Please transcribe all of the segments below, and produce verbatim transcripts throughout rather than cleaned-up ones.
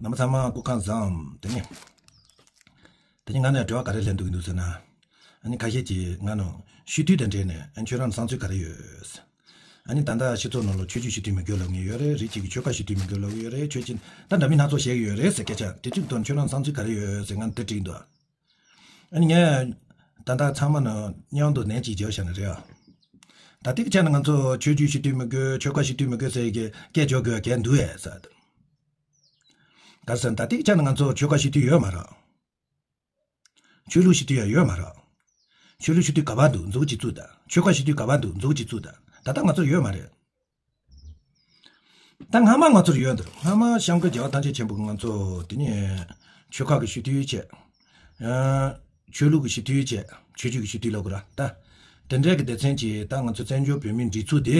རྣམ་པ་ཚང་མ་སྐུ་ཁམས་བཟང་། དེ་ནི། དེ་ནི་ང་ནས་དྲི་བ་ག་རེ་ལན་འདུག་གི་འདུག་ཟེར་ན། ཨ་ནི་ཁ་ཤས་ཀྱིས་ང་ནང་ཆོས་དུས་དང་འབྲེལ་ནས་ཨ་ནི་ཁྱོད་རང་བསམ་ཚུལ་ག་རེ་ཡོད། ཨ་ནི་ད་ལྟ་སྤྱི་ཚོགས་ནང་ལ་ཆོས་བརྒྱུད་ཆོས་དུས་མི་དགོས་ལབ་མཁན་ཡོད་རེད། རིགས་གཅིག་གིས་ཆོལ་ཁ་ཆོས་དུས་མི་དགོས་ལབ་ཀྱི་ཡོད་རེད། ཆོས་ཅན་ད་འདྲ་མིན་སྣ་ཚོགས་བཤད་ཀྱི་ཡོད་རེད་ཟེར་སྐད་ཆ་དེ་ཚོའི་ཐོག་ཁྱོད་རང་བསམ་ཚུལ་ག་རེ་ཡོད་ཟེར་ང་དེ་དྲིས་འདུག་ཨ་ནི་ངས་ད་ལྟ་ཚང་མ་ནང་མཉམ་དུ་ནན་གཅིག་བརྗོད་བྱ་ནི་རེད་ཨ། ད་ལྟའི་ཆ་ནས་ང་ཚོ་ཆོས་བརྒྱུད་ཆོས་དུས་མི་དགོས། ཆོལ་ཁ་ཆོས་དུས་མི་དགོས་ཟེར་གྱི་སྐད་བརྗོད་དགོས་གལ་འདུག་ཨེ་ཟེར། ག་ཟེར་ད་ལྟའི་ཆ་ནས་ང་ཚོ་ཆོལ་ཁ་ཆོས་དུས་ཡོད་མ་རེད། ཆོས་ལུགས་ཆོས་དུས་ཡང་ཡོད་མ་རེད། ཆོས་ལུགས་ཆོས་དུས་ག་པར་འདུག་མཛུབ་གཅིག་བཙུགས་དང་། ཆོལ་ཁ་ཆོས་དུས་ག་པར་འདུག་མཛུབ་གཅིག་བཙུགས་དང་། ད་ལྟ་ང་ཚོར་ཡོད་མ་རེད། ད་སྔ་མ་ང་ཚོར་ཡོད་འདུག་སྔ་མ་སྐྱབས་མགོན་རྒྱལ་བ་ཐམས་ཅད་མཁྱེན་པ་ང་ཚོ་དེ་ནས་ཆོལ་ཁ་གི་ཆོས་དུས་བྱས། ཨ། ཆོས་ལུགས་ཀྱི་ཆོས་དུས་བྱས། ཆོས་བརྒྱུད་ཀྱི་ཆོས་དུས་ལབ་དགོས་ར་ད། དེ་འདྲའི་གི་སྡེ་ཚན་གྱིས་ད་ང་ཚོ་བཙན་བྱོལ་བོད་མིའི་སྒྲིག་འཛུགས་དེ།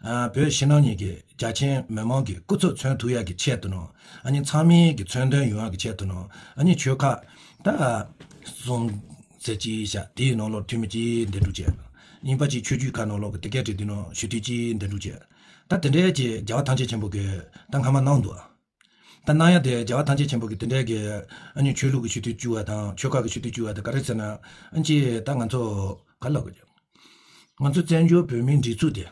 ཨ། བོད་ཕྱི་ནང་གཉིས་ཀྱི་རྒྱ་ཆེན་མི་མང་གི་སྐུ་ཚབ་མཚོན་ཐུབ་ཡག་གི་ཆེད་དུ་ནོ། ཨ་ནི་ཚང་མའི་གི་མཚོན་དོན་ཡོང་ཡག་གི་ཆེད་དུ་ནོ། ཨ་ནི་ཆོལ་ཁ་ད་གསུམ་ཟེར་གྱི་བཞག་དེའི་ནང་ལོགས་འཐུས་མི་གཅིག་འདེམས་སྒྲུག་བྱས། གཉིས་པ་གཅིག་ཆོས་བརྒྱུད་ཁག་ནང་ལོགས་ཀྱི་དེ་གའི་གྲས་དེ་ནང་ཞུ་དུས་གཅིག་འདེམས་སྒྲུག་བྱས། ད་དེ་འདྲའི་གི་རྒྱལ་བ་ཐམས་ཅད་མཁྱེན་པ་གིས་ད་སྔ་མ་གནང་འདུག་ད་གནང་ཡག་དེ་རྒྱལ་བ་ཐམས་ཅད་མཁྱེན་པ་གིས་དེ་འདྲའི་གི་ཨ་ནི་ཆོས་ལུགས་ཀྱི་ཆོས་དུས་བཅུ་བ་དང་ཆོལ་ཁ་གི་ཆོས་དུས་བཅུ་བ་དེ་ག་རེ་ཟེར་ན། ཨ་ནི་ད་ང་ཚོ་ག་ལབ་དགོས་ཀྱི། ང་ཚོ་བཙན་བྱོལ་བོད་མིའི་སྒྲིག་འཛུགས་དེ།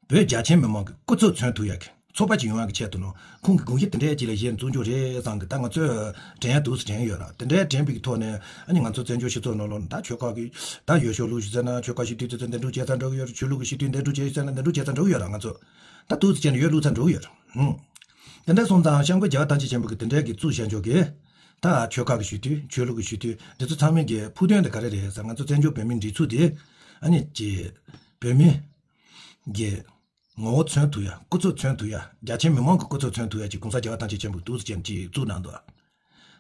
བོད་རྒྱ་ཆེན་མི་མང་གི་སྐུ་ཚབ་མཚོན་ཐུབ་ཡག་གི་ཚོགས་པ་ཅིག་ཡོང་ཡག་གི་ཆེད་དུ་ནོ། ཁོང་གི་དགོངས་གཞི་དེ་འདྲའི་ཅིག་ལ་གཞི་ནས་བཙུགས་རྒྱུ་རེད་བསམ་གི། ད་ང་ཚོས་དྲན་ཡག་འདུག་སེ་དྲན་ཡོད་ར། དེ་འདྲའི་དྲན་པའི་ཐོག་ནས་ཨ་ནི་ང་ཚོ་བཙན་བྱོལ་སྤྱི་ཚོགས་ནང་ལོགས་ད་ཆོལ་ཁ་གི་ད་ཡོ་ཤོ་ལུགས་ཤིག་ཟེར་ན་ཆོལ་ཁ་ཆོས་དུས་དེ་ཚོ་འདེམས་སྒྲུག་བྱས་ཙང་འགྲོ་གི་ཡོད་རེད། ཆོས་ལུགས་ཀྱི་ཆོས་དུས་འདེམས་སྒྲུག་བྱས་ཟེར་ན་འདེམས་སྒྲུག་བྱས་ཙང་འགྲོ་གི་ཡོད་ར། ང་ཚོ་ད་འདུག་སེ་བྱས་ནས་ཡོ་ལུགས་ཚང་འགྲོ་གི་ཡོད་ར། ཧུམ། དེ་འདྲ་སོང་ཙང་སྐྱབས་མགོན་རྒྱལ་བ་ཐམས་ཅད་མཁྱེན་པ་གིས་དེ་འདྲའི་གི་བཙུགས་བཞག་ཆོག་གི། ད་ཆོལ་ཁ་གི་ཆོས་དུས་ཆོས་ལུགས་ཀྱི་ཆོས་དུས་དེ་ཚོ་ཚང་མའི་གི་ཕུགས་འདུན་དེ་ག་རེ་རེད་ཟེར། ང་ཚོ་བཙན་བྱོལ་བོད་མིའི་སྒྲིག་འཛུགས་དེ་ཨ་ནི་ཀྱི་བོད་མི་གི་ངོ་བོ་མཚོན་ཐུབ་ཡ། སྐུ་ཚབ་མཚོན་ཐུབ་ཡ། རྒྱ་ཆེན་མི་མང་གི་སྐུ་ཚབ་མཚོན་ཐུབ་ཡ་ཅིག་གོང་ས་རྒྱལ་བ་ཐམས་ཅད་མཁྱེན་པ་འདུག་སེ་ཅན་ཅིག་བཙུགས་གནང་འདུག་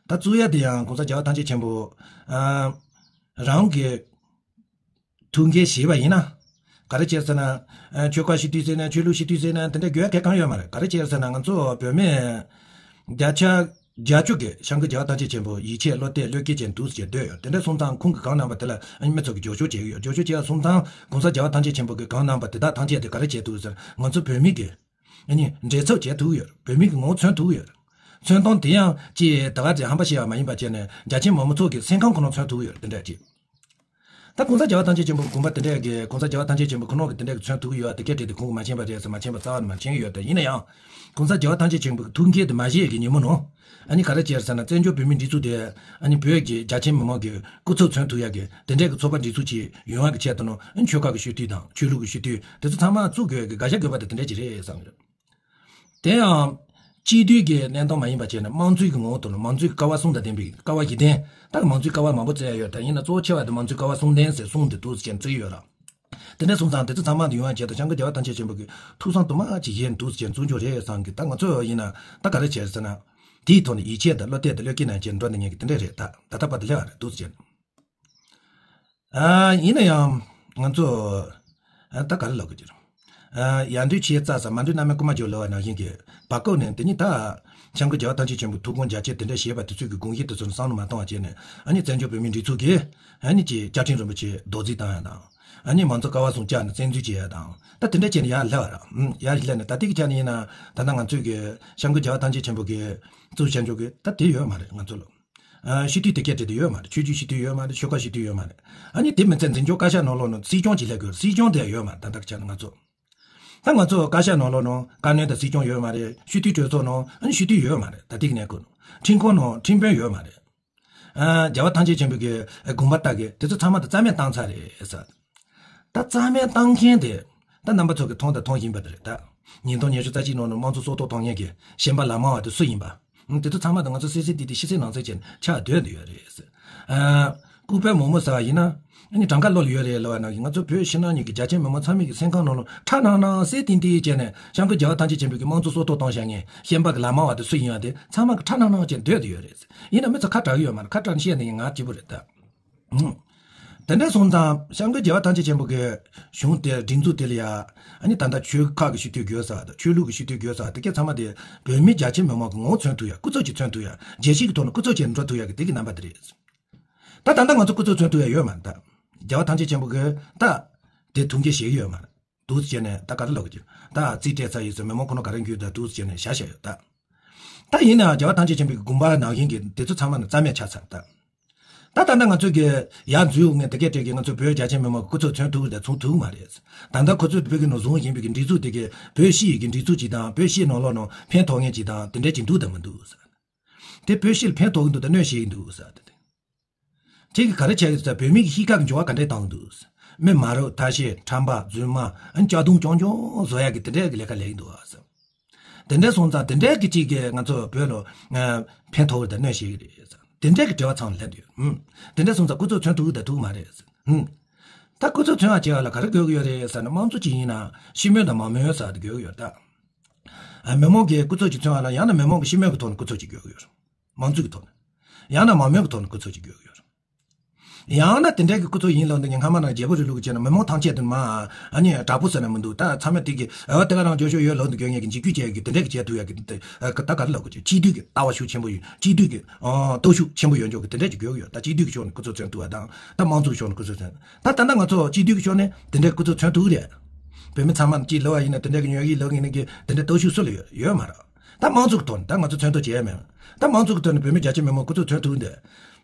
ད་བཙུགས་ཡ་དེ་ཡང་གོང་ས་རྒྱལ་བ་ཐམས་ཅད་མཁྱེན་པ་ཨ་རང་གི་ཐུགས་འགན་བཞེས་པ་ཡིན་ན། ག་རེ་བྱས་ཟེར་ན། ཨ། ཆོལ་ཁ་ཆོས་དུས་ཟེར་ན་ཆོས་ལུགས་ཆོས་དུས་ཟེར་ན་དེ་འདྲ་དགོས་གལ་གང་ཡོད་མ་རེད། ག་རེ་བྱས་ཟེར་ན་ང་ཚོ་བོད་མི་བརྒྱ་ཆ་བརྒྱད་ཅུ་གིས་སྐྱབས་མགོན་རྒྱལ་བ་ཐམས་ཅད་མཁྱེན་པ་ཡིད་ཆེས་བློ་གཏད་བློས་འགེལ་ཅན་འདུག་ཟེར་འདོད་ཡོད། དེ་འདྲ་སོང་ཙང་ཁོང་གིས་གང་གནང་པ་དེ་ལ་ཨ་ནི་མི་ཚོ་གིས་རྒྱབ་སྐྱོར་བྱེད་ཀྱི་ཡོད། རྒྱབ་སྐྱོར་བྱས་སོང་ཙང་གོང་ས་རྒྱལ་བ་ཐམས་ཅད་མཁྱེན་པ་གིས་གང་གནང་པ་དེ་དག་ཐམས་ཅད་དེ་ག་རེ་བྱས་འདུག་ཟེར་ན་ང་ཚོ་བོད་མི་གིས་ཨ་ནི་འབྲེལ་ཚབ་བྱེད་ཐུབ་ཀྱི་ཡོད། བོད་མི་གི་ངོ་བོ་མཚོན་ཐུབ་ཀྱི་ཡོད། མཚོན་སྟངས་དེ་ཡང་ཅིག་ད་ག་ཅིག་ཧམ་པ་བཤད་པ་མ་ཡིན་པ་བྱས་ནས་རྒྱ་ཆེན་མང་མང་ཚོ་གི་སེམས་ཁམས་ཁོ་ན་མཚོན་ཐུབ་ཀྱི་ཡོད། དེ་འདྲ་ཅིག་ད་གོང་ས་རྒྱལ་བ་ཐམས་ཅད་མཁྱེན་པ་དགོངས་པ་དེ་འདྲ་གི་གོང་ས་རྒྱལ་བ་ཐམས་ཅད་མཁྱེན་པ་ཁོ་ན་གི་དེ་འདྲ་གི་མཚོན་ཐུབ་ཀྱི་ཡོད་ཨ། དེ་སྐད་བྲིས་ཏེ་ཁོང་གིས་མ་མཁྱེན་པ་རེད་ཟེར་མ་མཁྱེན་པ་རྩ་བ་ནས་མ་མཁྱེན་གྱི་ཡོད། དེ་ཡིན་ན་ཡང་གོང་ས་རྒྱལ་བ་ཐམས་ཅད་མཁྱེན་པའི་ཐུགས་འགན་དེ་མ་བཞེས་ཀྱི་ཉིན་མོ་ནང་ཨ་ནི་ག་རེ་བྱས་ཟེར་ན་བཙན་བྱོལ་བོད་མིའི་སྒྲིག་འཛུགས་དེ་ཨ་ནི་བོད་ཀྱི་རྒྱ་ཆེན་མི་མང་གི་སྐུ་ཚབ་མཚོན་ཐུབ་ཡག་གི་དེ་འདྲ་གི་ཚོགས་པ་སྒྲིག་འཛུགས་ཅིག་ཡོང་ཡག་གི་ཆེད་དུ་ནང་ཨ་ནི་ཆོལ་ཁ་གི་ཆོས་དུས་དང་ཆོས་ལུགས་ཀྱི་ཆོས་དུས་དེ་ཚོ་ཚང་མ་བཙུགས་དགོས་ཀྱི་དགག་བྱ་དགོས་པ་དེ་དེ་འདྲ་ཅིག་རེད་བསམ་གྱི་རེད། དེ་ཡང་སྤྱི་འཐུས་ཀྱི་གནས་སྟངས་མ་ཡིན་པ་བྱས་ན་དམངས་གཙོའི་གི་ངོ་བོ་དང་དམངས་གཙོའི་ཀ་བ་གསུམ་དང་ལྡན་པའི་ཀ་བ་བཞི་ལྡན། ད་དམངས་གཙོའི་ཀ་བ་མང་པོ་བརྩི་ཡ་ཡོད། ད་ཡིན་ན་གཙོ་ཆེ་བ་དེ་དམངས་གཙོའི་ཀ་བ་གསུམ་ལྡན་ཟེར་གསུངས་ཏེ་འདུག་ཟེར་བརྩི་ཡོད་ར། དེ་འདྲ་སོང་ཙང་དེ་ཚོ་ཚང་མ་དུ་ཡོང་བ་བྱས་ཏེ་སྐྱབས་མགོན་རྒྱལ་བ་ཐམས་ཅད་མཁྱེན་པ་གི་ཐུགས་བསམ་དུ་མ་ཅིག་ཡིན་འདུག་ཟེར་བརྩི་རྒྱུ་རེད་བསམ་གི། ད་ང་ཚོ་ཡིན་ན་ད་ག་རེ་བྱས་ཟེར་ན། དེའི་ཐོག་ནས་ཡིད་ཆེས་དང་བློ་གཏད་དང་བློས་འགེལ་ནང་བྱས་འགྲོ་འདི་ཉན་གི་དེ་འདྲ་རེད། ད་ད་ལྟ་བར་དུ་སླེབས་པ་རེད་འདུག་ཟེར། ཨ། ཡིན་ན་ཡང་ང་ཚོ་ཨ་ད་ག་རེ་ལབ་དགོས་ཀྱི་རེད། ཨ། ཡར་འདྲེན་ཆེ་རྩ་ས་མར་འདྲེན་རྣམ་སྨིན་རྐུན་མ་འཇོག་ལབ་པ་ནང་བཞིན་གྱི་བར་སྐབས་ནས་འདི་ཉིད་ད་སྐྱབས་མགོན་རྒྱལ་བ་ཐམས་ཅད་མཁྱེན་པའི་ཐུགས་དགོངས་རྒྱ་ཆེ་དེ་འདྲ་བཞེས་པ་དེ་ཚོའི་གི་དགོངས་གཞི་དེ་ཚོ་ནི་བསམ་བློ་མ་བཏང་བ་བྱས་ནས་ཨ་ནི་བཙན་བྱོལ་བོད་མིའི་སྒྲིག་འཛུགས་ཀྱིས་ཨ་ནི་ཀྱི་བཅའ་ཁྲིམས་རིན་པོ་ཆེ་རྡོག་རྫིས་བཏང་ཡ་དང་། ཨ་ནི་མང་གཙོ་ཀ་བ་གསུམ་བཅག་ནས་བཙན་འཛུལ་བྱེད་ཡ་དང་། ད་དེ་འདྲ་བྱས་ནས་ཡར་སླེབས་པ་ར། ཨུམ། ཡར་སླེབས་ནས་ད་ལྟའི་གི་ཆ་ནས་ཡིན་ན་ད་ལྟ་ང་ཚོའི་གི་སྐྱབས་མགོན་རྒྱལ་བ་ཐམས་ཅད་མཁྱེན་པ་གི་གཙོ་བྱས་འཇོག་གི་ད་དེ་ཡོད་མ་རེད་ང་ཚོ་ལ། ཨ། སྤྱི་འཐུས་དེ་སྐད་བྲིས་དེ་ཡོད་མ་རེད། ཆོས་བརྒྱུད་སྤྱི་འཐུས་ཡོད་མ་རེད། ཆོལ་ཁ་སྤྱི་འཐུས་ཡོད་མ་རེད། ཨ་ནི་དེ་མི་ཚད་འཛིན་སྐྱོང་བཀའ་ཤག་ནང་ལོགས་ནང་སྲིད་སྐྱོང་ཅིག་སླེབས་དགོས་རེད། སྲིད་སྐྱོང་དེ་ཡང་ཡོད་མ་རེད། ད་ལྟ་ཆ་ནས་ང་ཚོ། ད་ང་ཚོ་བཀའ་ཤག་ནང་ལོགས་ནང་བཀའ་བློན་དང་སྲིད་སྐྱོང་ཡོད་མ་རེད། སྤྱི་འཐུས་གྲོས་ཚོགས་ནང་ཨ་ནི་སྤྱི་འཐུས་ཡོད་མ་རེད། ད་ལྟའི་གནས་སྐབས་ནང་ཁྲིམས་ཁང་ནང་ཁྲིམས་དཔོན་ཡོད་མ་རེད། ཨ། རྒྱལ་བ་ཐམས་ཅད་མཁྱེན་པའི་གི་དགོངས་པ་ལྟར་གི་དེ་ཚོ་ཚང་མ་ད་རྩ་མེད་བཏང་ཚར་རེད་ཟེར། ད་རྩ་མེད་བཏང་མཁན་དེ་ད་རྣམ་པ་ཚོ་གི་མཐོང་དང་མཐོང་བཞིན་པ་དེ་རེད་ད། ཉིས་སྟོང་ཉི་ཤུ་རྩ་གཅིག་ནང་ནས་དམངས་གཙོ་སྲོག་ཐོག་གཏོང་མཁན་གྱི་ཤན་པ་ལག་དམར་བ་དེ་སུ་ཡིན་པ། ཨང་། དེ་ཚོ་ཚང་མ་ད་ང་ཚོ་སི་སི་ཊི་ཝི་ཆེ་སའི་ནང་ཚན་བྱས་ནས་ཆགས་སྡོད་འདི་ཡོད་རེད་ཟེར། ཨ། ལྐུགས་པའི་མོག་མོག་ཟེར་བ་ཡིན་ན། ཨ་ནི་གྲངས་ཀ་བློ་ལ་ཡོད་རེད་ལབ་པ་ནང་བཞིན་ང་ཚོ་བོད་ཕྱི་ནང་གཉིས་ཀྱི་རྒྱ་ཆེ་མི་མང་ཚང་མའི་གི་སེམས་ཁམས་ནང་ལ་ཁྲག་ནང་ནང་སེ་ཏིང་ཏིང་བྱས་ནས་སྐྱབས་མགོན་རྒྱལ་བ་ཐམས་ཅད་མཁྱེན་པའི་གི་དམངས་གཙོ་སྲོག་ཐོག་གཏོང་བཞག་མཁན་ཤན་པ་གི་ལག་དམར་བ་དེ་སུ་ཡིན་བ་དེ་ཚང་མ་གི་ཁྲག་ནང་ནང་བྱས་སྡོད་འདི་ཡོད་རེད་ཟེར། ཡིན་ན་མི་ཚོ་ཁ་གྲག་གི་ཡོད་མ་རེད། ཁ་གྲག་ནས་བཤད་འདི་ཡིན་ང་སྐྱིད་པོ་རེད་ད། ཨང་། དེ་འདྲ་སོང་ཙང་སྐྱབས་མགོན་རྒྱལ་བ་ཐམས་ཅད་མཁྱེན་པ་གི་གཞུང་དེ་སྒྲིག་འཛུགས་དེ་ལ་ཡ། ཨ་ནི་ད་ལྟ་ཆོལ་ཁ་གི་སྤྱི་འཐུས་དགོས་ས་དང་ཆོས་ལུགས་ཀྱི་སྤྱི་འཐུས་དགོས་ས་དེ་ག་ཚང་མ་དེ་བོད་མི་རྒྱ་ཆེ་མི་མང་གི་ངོ་བོ་མཚོན་ཐུབ་ཡ། སྐུ་ཚབ་ཅིག་མཚོན་ཐུབ་ཡ། རྒྱལ་སྤྱི་གི་ཐོག་ནས་སྐུ་ཚབ་ཅིག་འགྲོ་ཐུབ་ཡ་གི་དེ་གི་རྣམ་པ་དེ་རེད། ད་ད་ལྟ་ང་ཚོ་སྐུ་ཚབ་མཚོན་ཐུབ་ཡ་ཡོད་མ་རེད་ད། རྒྱལ་བ་ཐམས་ཅད་མཁྱེན་པ་གི་ད་དེ་ཐུགས་འགན་བཞེས་ཀྱི་ཡོད་མ་རེད། འདུག་སེ་བྱས་ནས་ད་ག་རེ་ལབ་དགོས་ཀྱི། ད་རྩིས་སྤྲད་ཚར་ཡོད་ཟེར་མི་མང་ཁོ་ན་ག་རེ་འགྱུར་ད་འདུག་སེ་བྱས་ནས་བཞག་བཞག་ཡོད་ད། ད་ཡིན་ནའང་རྒྱལ་བ་ཐམས་ཅད་མཁྱེན་པའི་དགོངས་པ་ནང་བཞིན་གྱི་དེ་ཚོ་ཚང་མ་ནི་རྩ་མེད་ཆགས་ཚར་ད། ད་ད་ལྟ་ང་ཚོ་གི་ཡར་འཛུལ་ཡོང་ངེས་དེ་གས་དེ་གས་ང་ཚོ་བོད་རྒྱ་ཆེ་མི་མང་གི་སྐུ་ཚབ་མཚོན་ཐུབ་རེད་མཚོན་ཐུབ་མ་རེད། ད་ལྟ་ཁོ་ཚོས་བོད་ཀྱི་ནང་བཟུང་བཞིན་པའི་གི་སྒྲིག་འཛུགས་དེ་གས་བོད་སྤྱི་ཡི་གི་སྒྲིག་འཛུགས་ཅིག་དང་བོད་སྤྱི་ནང་ལོགས་ནང་ཕན་ཐོགས་ངེས་ཅིག་དང་དེ་འདྲས་ཅིག་འདུག་དང་མི་འདུག་ཟེར། དེ་བོད་སྤྱི་ལ་ཕན་ཐོགས་གི་འདུག་དང་གནོད་བྱེད་ཀྱི་འདུག་ཟེར་དེ། ཁྱེད་ཀྱིས་ག་རེ་བྱས་ཀྱི་འདུག་ཟེར། བོད་མི་གི་གཤིས་ཀ་གི་འགྱུར་བ་ག་འདྲས་བཏང་གི་འདུག་ཟེར། མི་མ་རབས་ཐ་ཤལ་ཁྲམ་པ་རྫུན་མ་ཨ་ནི་གཅར་རྡུང་རྐྱང་རྐྱང་བཟོ་ཡག་གི་དེ་འདྲས་ཀྱི་ལས་ཀ་ལས་ཀྱི་འདུག་ཟེར། དེ་འདྲས་སོང་ཙང་དེ་འདྲས་ཀྱི་ཅིག་གིས་ང་ཚོ་བོད་ལ་ཕན་ཐོགས་ཀྱི་དང་གནོད་བྱེད་ཀྱི་རེད་ཟེར། དེ་འདྲས་ཀྱི་དྲི་བ་ཚང་ལ་སླེབས་འདུག་ཨུམ། དེ་འདྲས་སོང་ཙང་སྐུ་ཚབ་མཚོན་ཐུབ་ཀྱི་དང་ཐུབ་ཀྱི་མ་རེད་ཟེར། ཨུམ། ད་སྐུ་ཚབ་མཚོན་ཡག་བྱེད་ཡག་ལ་ག་རེ་དགོས་ཀྱི་ཡོད་རེད་ཟེར་ན་དམངས་གཙོ་ཅིག་ཡིན་ན་སྤྱི་མོས་དང་མང་མོས་ཟེར་དེ་དགོས་ཀྱི་ཡོད་ད། ཨ། མི་མང་གིས་སྐུ་ཚབ་ཅིག་མཚོན་ཡག་ལ་ཡང་ན་མི་མང་གི་སྤྱི་མོས་ཀྱི་ཐོག་ནས་སྐུ་ཚབ་ཅིག་དགོས་ཀྱི་ཡོད་རེད། མང་གཙོ་གི་ཐོག་ནས། ཡང་ན་མང་མོས་ཀྱི་ཐོག་ནས་སྐུ་ཚབ་ཅིག་དགོས་ཀྱི་ཡོད་རེད། ཡང་ན་དེ་འདྲའི་གི་སྐུ་ཚབ་ཡིན་ལབ་འདི་ངས་སྔ་མ་ནང་རྒྱལ་པོ་རིང་ལུགས་ཀྱི་བྱས་ན་མི་མང་ཐམས་ཅད་དུ་མ་ཨ་ནི་དྲག་པོ་ཟེར་ན་མི་འདུག་ད་ཚང་མས་དེ་གི་ཨ་དེ་ག་རང་སྐྱོ་ཤོས་ཡོད་ལབ་འདུག་གྱོན་ངེས་ཀྱི་འཇིགས་སྐུལ་བྱས་ཀྱི་དེ་འདྲའི་གི་བྱས་ཐུབ་ཡག་གི་དེ་ཨ་ད་ག་རེ་ལབ་དགོས་ཀྱི་སྤྱི་འཐུས་ཀྱི་ལྟ་བ་ཤུགས་ཆེན་པོ་ཡོད། སྤྱི་འཐུས་ཀྱི་ཨ་སྟོབས་ཤུགས་ཆེན་པོ་ཡོད་འཇོག་གི་དེ་འདྲའི་གི་དགོས་ཀྱི་ཡོད། ད་སྤྱི་འཐུས་ཀྱི་ཕྱོགས་ནས་སྐུ་ཚབ་མཚོན་ཐུབ་པ་དང་ད་མང་གཙོ་གི་ཕྱོགས་ནས་སྐུ་ཚབ་མཚོན། ད་ད་ལྟ་ང་ཚོ་སྤྱི་འཐུས་ཀྱི་ཕྱོགས་ནས་དེ་འདྲའི་སྐུ་ཚབ་མཚོན་ཐུབ་ཀྱི་རེད། བོད་མི་ཚང་མ་གཅིག་ལབ་པ་ཡིན་ན་དེ་འདྲའི་གི་ཉོ་གི་ལབ་ཡིན་ན་གི་དེ་འདྲའི་སྟོབས་ཤུགས་སུ་ལ་ཡོད་ཡོད་མ་རེད། ད་མང་གཙོ་གི་ཐོག་ནས་ད་ང་ཚོ་མཚོན་ཐུབ་བྱས་མེད། ད་མང་གཙོ་གི་ཐོག་ནས་བོད་མི་བརྒྱ་ཆ་མི་མང་སྐུ་ཚབ་མཚོན་ཐུབ་འདི།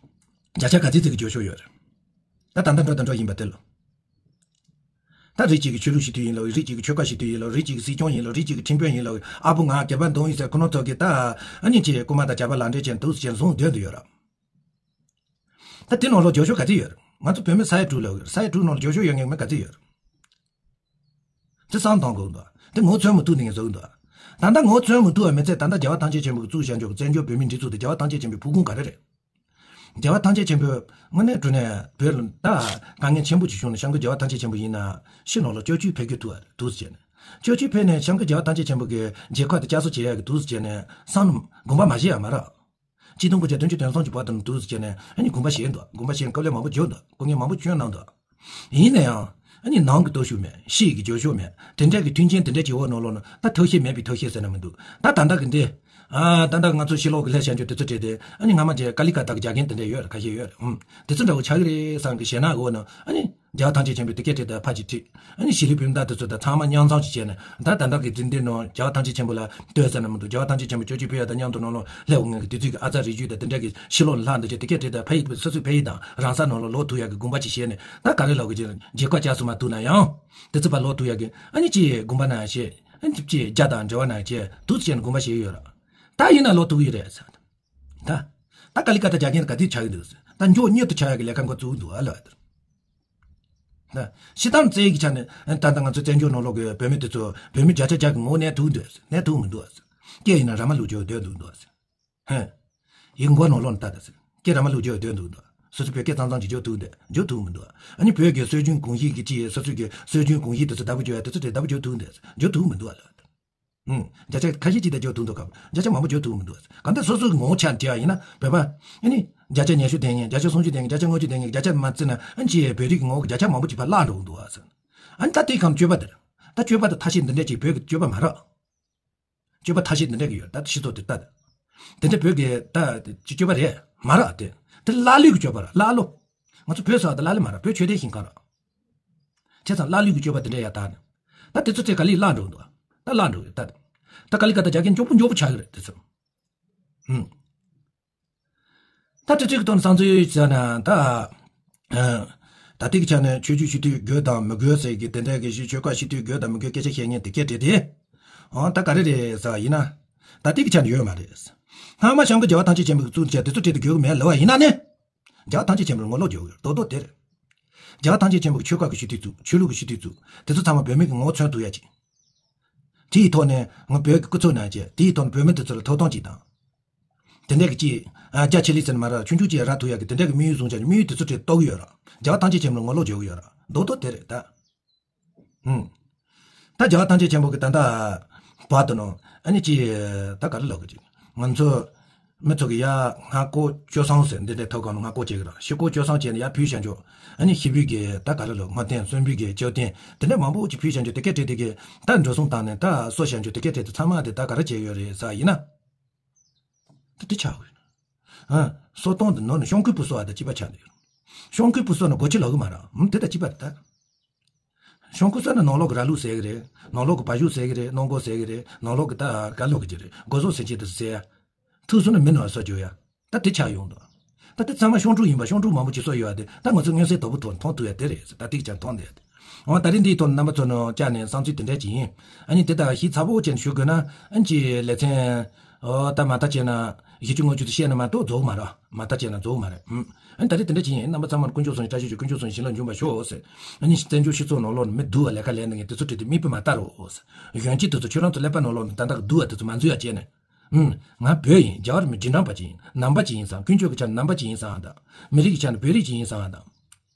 བརྒྱ་ཆ་ག་ཚོད་ཙམ་གྱི་སྐྱོ་ཤོས་ཡོད་རེད། ད་ད་ལྟ་འགྲོ་དང་འགྲོ་ཡིན་པ་དེ་ལ། ད་རིགས་གཅིག་གི་ཆོས་ལུགས་སྤྱི་འཐུས་ཡིན་ལོ། རིགས་གཅིག་གི་ཆོལ་ཁ་སྤྱི་འཐུས་ཡིན་ལོ། རིགས་གཅིག་གི་སྲིད་སྐྱོང་ཡིན་ལོ། རིགས་གཅིག་གི་ཁྲིམས་དཔོན་ཡིན་ལོ། ཨ་བུ་ང་རྒྱལ་པོ་འདོན་ཡིན་ཟེར་ཁོ་ནོ་ཐོག་གི་ད་ཨ་ནི་ཅིག་རྐུ་མ་དང་ཇག་པ་ལག་འབྲེལ་བྱས་འདུག་ཟེར་བཟུང་སྡོད་འདུག་ཡོད་རེད། ད་དེ་ནང་ལོགས་སྐྱོ་ཤོས་ག་ཚོད་ཡོད་རེད། ང་ཚོ་བོད་མི་ས་ཡ་དྲུག་ལོ་ས་ཡ་དྲུག་ནང་ལ་སྐྱོ་ཤོས་ཡོད་མཁན་མི་ག་ཚོད་ཡོད་རེད། དེ་བསམ་བཏང་དགོས་འདུག་དེ་ངོ་མཚོན་མི་ཐུབ་ནས་ངས་བཟོ་གི་འདུག་ད་ལྟ་ངོ་མཚོན་མི་ཐུབ་པ་མི་ཚད་ད་ལྟ་རྒྱལ་བ་ཐམས་ཅད་མཁྱེན་པའི་གཙུག་བྱ་འཇོག་བཙན་བྱོལ་བོད་མིའི་སྒྲིག་འཛུགས་དེ་རྒྱལ་བ་ཐམས་ཅད་མཁྱེན་པའི་ཕུགས་དགོངས་ག་རེ་རེད། རྒྱལ་བ་ཐམས་ཅད་མཁྱེན་པའི་དངོས་གནས་དྲང་གནས་བོད་ལ་ད་དཀའ་ངལ་ཆེན་པོ་ཅིག་བྱུང་ནས་བྱམས་མགོན་རྒྱལ་བ་ཐམས་ཅད་མཁྱེན་པ་ཡིན་ན་ཕྱི་ལོགས་ལ་སྐྱོབ་བཅོལ་ཕེབས་རྒྱུ་ཐུབ་པ་འདུག་ཟེར་བྱས་ནས། སྐྱོབ་བཅོལ་ཕེབས་ནས་བྱམས་མགོན་རྒྱལ་བ་ཐམས་ཅད་མཁྱེན་པ་གི་རྒྱལ་ཁབ་དེ་བསྐྱར་གསོ་བྱེད་ཡག་གི་འདུག་ཟེར་བྱས་ནས་བསམ་དགོངས་པ་མ་བཞེས་ཡ་མ་རེད། ཆིག་སྟོང་དགུ་བརྒྱ་བདུན་ཅུ་དོན་གསུམ་གྱི་བར་དུ་འདུག་ཟེར་བྱས་ནས་ཨ་ནི་དགོངས་པ་བཞེས་འདུག་དགོངས་པ་བཞེས་ནས་སྐབས་ལས་མང་པོ་བརྗོད་འདུག་སྐུ་ངལ་མང་པོ་བསྐྱོན་གནང་འདུག་ཡིན་ན་ཡང་ཨ་ནི་ནང་གི་སྟོབས་ཤུགས་མེད། ཕྱི་ཡི་གི་རྒྱབ་ཤོག་མེད། དེ་འདྲ་གི་མཐུན་རྐྱེན་དེ་འདྲ་གྱི་འོག་ནང་ལོགས་ན་ད་ཐབས་ཤེས་མེད་པའི་ཐབས་ཤེས་ཟེར་ན་མི་འདུག་ད་ད་ལྟ་གི་འདི། ཨ་ད་ལྟ་ང་ཚོ་ཕྱི་ལོགས་གི་ལྷ་བྱ་འཇོག་དེ་ཚོ་བྲིས་ཏེ་ཨ་ནི་སྔ་མ་ཅིག་ཀ་ལི་ཀ་ཏ་གི་རྒྱ་རྒན་དེ་འདྲ་ཡོད་རེད། ཁ་ཤས་ཡོད་རེད། ཨུམ། དེ་ཚོ་འདྲ་བོ་ཆགས་ཀྱི་རེད་བསམ་གི་ཞེད་སྣང་འོག་ན་ཨ་ནི། རྒྱལ་བ་ཐམས་ཅད་མཁྱེན་པའི་དེ་སྐད་བྲིས་ཏེ་ཕར་ཅིག་བྲིས། ཨ་ནི་གཞིས་ལུས་བོད་མི་དང་དེ་ཚོ་དང་ཚང་མ་མཉམ་ཚང་ཅིག་བྱས་ནས་ད་ད་ལྟ་གི་འཛིན་གྲྭའི་ནང་རྒྱལ་བ་ཐམས་ཅད་མཁྱེན་པ་ལ་ལྟོས་ཟེར་ན་མི་འདུག་རྒྱལ་བ་ཐམས་ཅད་མཁྱེན་པ་སྐྱོབ་བཅོལ་ཕེབས་ཡ་དང་མཉམ་དུ་ནང་ལོགས་སླེབས་འོང་མཁན་གྱི་དུས་ཚོད་ཀྱི་ཨ་ཙ་རེ་བརྒྱུད་དེ་དེ་འདྲ་གི་ཕྱི་ལོགས་ལ་ལྷག་འདི་ཅིག་དེ་སྐད་བྲིས་ཏེ་ཕ་ཡུལ་སོ་སོའི་ཕ་ཡུལ་དང་རང་ས་ནང་ལོགས་ལོག་ཐུབ་ཡ་གི་དགོངས་པ་ཅིག་བཞེས་ནས་ད་ག་རེ་ལབ་དགོས་ཀྱི་རེད། རྒྱལ་ཁབ་བསྐྱར་གསོ་མ་ཐུབ་ན་ཡང་དེ་ཚོ་ཕར་ལོག་ཐུབ་ཡ་གི་ཨ་ནི་ཅིག་དགོངས་པ་ན་བཞེས། ཨ་ནི་ཅིག་རྒྱ་དང་འབྲེལ་བ་ན་བྱས་འདུག་ཟེར་ནས་དགོངས་པ་བཞེས་ཡོད་ར། ད་ཡིན་ན་ལོག་ཐུབ་ཀྱི་རེད་ཟེར། ད། ད་ཀ་ལི་ཀ་ཏ་རྒྱ་རྒན་ག་དུས་ཆགས་ཀྱི་འདུག་ད་མགྱོགས་མྱུར་དུ་ཆགས་ཡག་གི་ལས་ཀ་འགོ་བཙུགས་འདུག་ཨ་ལ། ད། སྤྱིར་བཏང་བཙན་གྱི་ཆ་ནས་ད་ལྟ་ང་ཚོ་བཙན་བྱོལ་ནང་ལོགས་ཀྱི་བོད་མི་དེ་ཚོ་བོད་མི་བརྒྱ་ཆ་བརྒྱ་གི་ངོ་གནས་ཐུབ་འདུག་གནས་ཐུབ་མི་འདུག་སྐད་ཡིན་ན་ར་མ་ལུག་རྒྱུ་སྡོད་འདུག་འདུག་ཧེ། ཡིག་མགོ་ནང་ལོགས་ནས་ལྟ་ད་ཟེར། སྐད་ར་མ་ལུག་རྒྱུ་སྡོད་འདུག་འདུག་སོ་སོ་བོད་སྐད་གཙང་གཙང་ཅིག་རྒྱུ་ཐུབ་འདུག་རྒྱུ་ཐུབ་མི་འདུག་ཨ་ནི་བོད་ཀྱི་སྲོལ་རྒྱུན་གོམས་གཤིས་ཀྱི་ཅི་སོ་སོ་གི་སྲོལ་རྒྱུན་གོམས་གཤིས་དེ་ཚོ་ད་བུ་རྒྱུ་ཡ་དེ་ཚོ་དེ་ད་བུ་རྒྱུ་ཐུབ་འདུག་རྒྱུ་ཐུབ་མི་འདུག་ཨ་ལ། ཨུམ། བརྒྱ་ཆ་ཁ་ཤས་ཅིག་ད་བརྗོད་ཐུབ་འདུག་གམ། བརྒྱ་ཆ་མང་པོ་བརྗོད་ཐུབ་མི་འདུག་གང་ལྟར་སོ་སོ་གི་ངོ་བོ་ཆ་བྲིས་པ་ཡིན་ན་བོད་པ། ཨ་ནི། བརྒྱ་ཆ་ཉི་ཤུ་ལྡན་མཁན་བརྒྱ་ཆ་སུམ་ཅུ་ལྡན་མཁན་བརྒྱ་ཆ་ལྔ་བཅུ་ལྡན་མཁན་བརྒྱ་ཆ་མ་བརྩིས་ན་ཨ་ནི་ཅི་བོད་རིགས་ཀྱི་ངོ་བོ་བརྒྱ་ཆ་མང་པོ་ཅིག་ཕར་བརླག་འགྲོ་གི་འདུག་ཨ་ཟེར། ཨ་ནི་ད་དེའི་གམ་སྤྱོད་པ་དེར། ད་སྤྱོད་པ་དེ་ཐ་ཤལ་འདི་འདྲས་ཅིག་བོད་ཀྱི་སྤྱོད་པ་མ་རེད། སྤྱོད་པ་ཐ་ཤལ་འདི་འདྲས་ཀྱི་ཡོད་ད་སྤྱི་ཚོགས་དེ་ལྟ་དེ། དེ་འདྲས་བོད་ཀྱི་ད་ཅི་སྤྱོད་པ་རེད་མ་རེད་དེ། དེ་ཀླ་ཀློའི་གི་སྤྱོད་པ་རེད་ཀླ་ཀློ། ང་ཚོ་བོད་ཟེར་བ་དེ་ཀླ་ཀློ་མ་རེད་བོད་ཆོས་ལྡན་ཞིང་ཁམས་རེད། བྱས་ཙང་ཀླ་ཀློའི་གི་སྤྱོད་པ་དེ་འདྲ་ཡ་དག་ནས། ད་དེ་ཚོ་ཚེ་ག་ལེར་བརླག་འགྲོ་འདུག་ད་བརླག་འགྲོ་ཡོད་ད། ད་ཀ་ལི་ཀ་ཏ་རྒྱ་རྒན་མགྱོགས་པོ་མགྱོགས་པོ་ཆགས་ཀྱི་རེད་དེ་ཚོ། ཧུམ། ད་དེ་ཚོའི་གི་ཐོག་ནས་བསམ་ཚུལ་ཟེར་ན་ད། ད་ལྟའི་གི་ཆ་ནས་ཆོས་བརྒྱུད་སྤྱི་འཐུས་དགོས་དང་མི་དགོས་ཟེར་གི་དེ་འདྲ་གི་ཞིག་ཆོལ་ཁ་སྤྱི་འཐུས་དགོས་དང་མི་དགོས་སྐད་ཆ་བཤད་མཁན་དེ་སྐད་བྲིས་ཏེ། ཨང་ད་ག་རེ་རེད་ཟེར་བ་ཡིན་ན། ད་ལྟའི་གི་ཆ་ནས་ཡོད་མ་རེད། སྔ་མ་བྱམས་མགོན་རྒྱལ་བ་ཐམས་ཅད་མཁྱེན་པའི་གི་བཙུགས་ཀྱང་དེ་ཚོ་བྲིས་ཏེ་དགོས་གི་མེད་ལབ་པ་ཡིན་ན་ནི། རྒྱལ་བ་ཐམས་ཅད་མཁྱེན་པར་ངོ་ལོག་རྒྱག་གི་རྡོག་རྡོག་དེ་རེད། རྒྱལ་བ་ཐམས་ཅད་མཁྱེན་པའི་ཆོལ་ཁ་གི་སྤྱི་འཐུས་བཙུགས་ཆོས་ལུགས་ཀྱི་སྤྱི་འཐུས་བཙུགས་དེ་ཚོ་ཚང་མ་བོད་མི་གི་ངོ་བོ་མཚོན་ཐུབ་ཡ་ཅིག་དེའི་ཐོག་ནས་ང་བོད་ཀྱི་སྐུ་ཚབ་ནང་བྱས་དེའི་ཐོག་ནས་བོད་མི་དེ་ཚོ་ལ་ཐོབ་ཐང་ཅིག་དང་། དེ་འདྲས་ཀྱི་ཅིག་རྒྱ་ཆེ་ལི་ཟེར་ན་མ་ར་ཆུང་ཆུང་ཅིག་རག་ཐུབ་ཡ་གི་དེ་འདྲས་ཀྱི་དམིགས་ཡུལ་བཟུང་བྱས་ནས་དམིགས་ཡུལ་དེ་ཚོ་ཁྲིད་གཏོང་གི་ཡོད་ར། རྒྱལ་བ་ཐམས་ཅད་མཁྱེན་པར་ངོ་ལོག་བྱེད་གི་ཡོད་ར་རྡོག་རྡོག་དེ་རེད་ད། ཧུམ། ད་རྒྱལ་བ་ཐམས་ཅད་མཁྱེན་པ་གི་ད་ལྟ་བར་དུ་ནོ། ཨ་ནི་ཅི། ད་ག་རེ་ལབ་གི་ཅིག་ང་ཚོ་མི་ཚོ་གི་ཡ་སྔ་སྐོར་སྤྱོད་བཟང་ཟེར་འདི་འདྲའི་ཐོག་གང་ལ་སྔ་སྐོར་བྱེད་གི་ར་ཕྱི་སྐོར་སྤྱོད་བཟང་བྱས་ནས་ཡ་ཕུལ་བྱ་འཇོག་ཨ་ནི་ཞི་བུའི་གི་ད་ག་རེ་ལབ་སྔ་རྟེན་གསོན་པོའི་གི་ལྕགས་རྟེན་དེ་འདྲ་མང་པོ་ཅིག་ཕུལ་བྱ་འཇོག་དེ་སྐད་བྲིས་དེ་གི་ད་འགྲོ་སོང་བཏང་ནས་ད་གསོ་བྱ་འཇོག་དེ་སྐད་བྲིས་དེ་ཚང་མ་དེ་ད་ག་རེ་བྱས་ཡོད་རེད་ཟེར་ཡིན་ན། ད་དེ་ཆགས་གི་རེད། ཨ། གསོ་སྟོང་དུ་ནོར་ནས་གཤོང་ཁུལ་བུ་གསོ་བ་དང་གཅིག་པ་ཆགས་འདུག་གཤོང་ཁུལ་བུ་གསོ་ན་སྒོ་ཕྱི་ལོག་གི་མ་རེད། ཨུམ་དེ་དང་གཅིག་པ་རེད་ད། གཤོང་ཁུལ་བསོ་ན་ནང་ལོག་གི་ར་ལུག་ཟེར་གི་རེད། ནང་ལོག་གི་བ་ཕྱུགས་ཟེར་གི་རེད། སྣུམ་འཁོར་ཟེར་གི་རེད། ནང་ལོག་གི་ད་ག་ལོག་གི་ཅི་རེད། སྒོ་ཟོག་ཟེར་གྱི་དེ་ཟེར་ཡ། བཀུག་སོང་ན་མི་ནོར་བཟོ་རྒྱུ་ཡ། ད་དེ་ཆགས་ཡོང་འདུག་ད་དེ་ཚང་མ་ཤོང་ཕྲུག་ཡིན་པ། ཤོང་ཕྲུག་མང་པོ་ཅིག་གསོ་ཡོད་པ་དེ་ད་ང་ཚོ་མངོན་གསལ་དོད་པོ་ཐོག་མཐོང་ཐུབ་ཡ་དེ་རེད། ད་དེ་ཀྱང་མཐོང་བསྡད་དེ། འོ་ད་རེས་འདིའི་ཐོག་ནས་རྣམ་པ་ཚོ་ནང་བཅར་ནས་བསམ་ཚུལ་དེ་འདྲ་ཅིག་ཡིན། ཨ་ནི་དེ་དག་ཞིབ་ཚགས་པོ་བྱས་ནས་ཞུ་དགོས་ན། ཨ་ནི་ཅིག་ལེ་ཚན། འོ་ད་མ་ལྟ་བྱས་ན་བཞི་བཅུ་ལྔ་བཅུ་དེ་བཤད་ན་མ་གཏོགས་རྫོགས་མ་རེད། མ་ལྟ་བྱས་ན་རྫོགས་མ་རེད། ཨུམ། ཨ་ནི་ད་རེས་དེ་འདྲ་ཅིག་ཡིན། རྣམ་པ་ཚང་མར་དཀོན་མཆོག་གསུམ་བཀྲ་ཤིས་ཤོག་དཀོན་མཆོག་གསུམ་བྱིན་རླབས་འབྱུང་བར་ཤོག་ཟེར། ཨ་ནི་བཙན་བྱོལ་སྤྱི་ཚོགས་ནང་ལོགས་ནས་མི་སྡུག་པ་ལས་ཀ་ལས་ནས་དེ་ཚོ་བྲིས་ཏེ་མིག་དཔེ་མ་ལྟ་རོགས་ཟེར། གཞོན་སྐྱེས་དེ་ཚོ་ཁྱོད་རང་ཚོ་ཀླད་པ་ནང་ལོགས་ནས་ད་ལྟ་སྡུག་པ་དེ་ཚོ་མ་འཛུལ་ཡ་བྱས་ནས། ཨུམ། ང་བོད་ཡིན། རྒྱལ་བ་རིན་པོ་ཆེ་འབྲིང་གྲས་པ་ཅིག་ཡིན། ནང་པ་ཅིག་ཡིན་བསམ། དཀོན་མཆོག་གི་ཆ་ནས་ནང་པ་ཅིག་ཡིན་བསམ་དང་། མི་རིགས་ཀྱི་ཆ་ནས་བོད་རིགས་ཅིག་ཡིན་བསམ་དང་།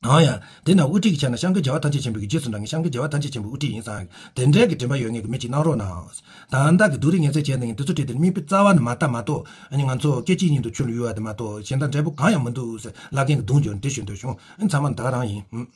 ཨང་ཡ། དེ་ན་དབུ་ཁྲིད་ཀྱི་ཆ་ནས་སྐྱབས་མགོན་རྒྱལ་བ་ཐམས་ཅད་མཁྱེན་པའི་གི་རྗེས་སུ་འབྲང་མཁན་སྐྱབས་མགོན་རྒྱལ་བ་ཐམས་ཅད་མཁྱེན་པའི་དབུ་ཁྲིད་ཡིན་བསམ། དེ་འདྲའི་གི་དྲན་པ་ཡོད་མཁན་གི་མི་ཅིག་གནང་རོགས་གནང་། ད་ལྟ་གི་སྡུག་རུས་ངན་ཚད་བྱས་ནས་དེ་ཚོ་བྲིས་ཏེ་མིག་དཔེ་རྩ་བ་ནས་མ་ལྟ་མ་གཏོགས། ཨ་ནི་ང་ཚོ་སྐད་ཅིག་ཉིད་དུ་ཆུ་ལ་གཡུར་བ་དེ་མ་གཏོགས་གཞན་དག་འབྲས་བུ་གང་ཡང་མི་འདུག་ཟེར་བླ་རྒན་གི་གདུང་རྒྱུག་འདི་ཞུ་འདོད་བྱུང་། ཨ་ནི་ཚང་མ་ད་ག་རང་ཡིན། ཨུམ།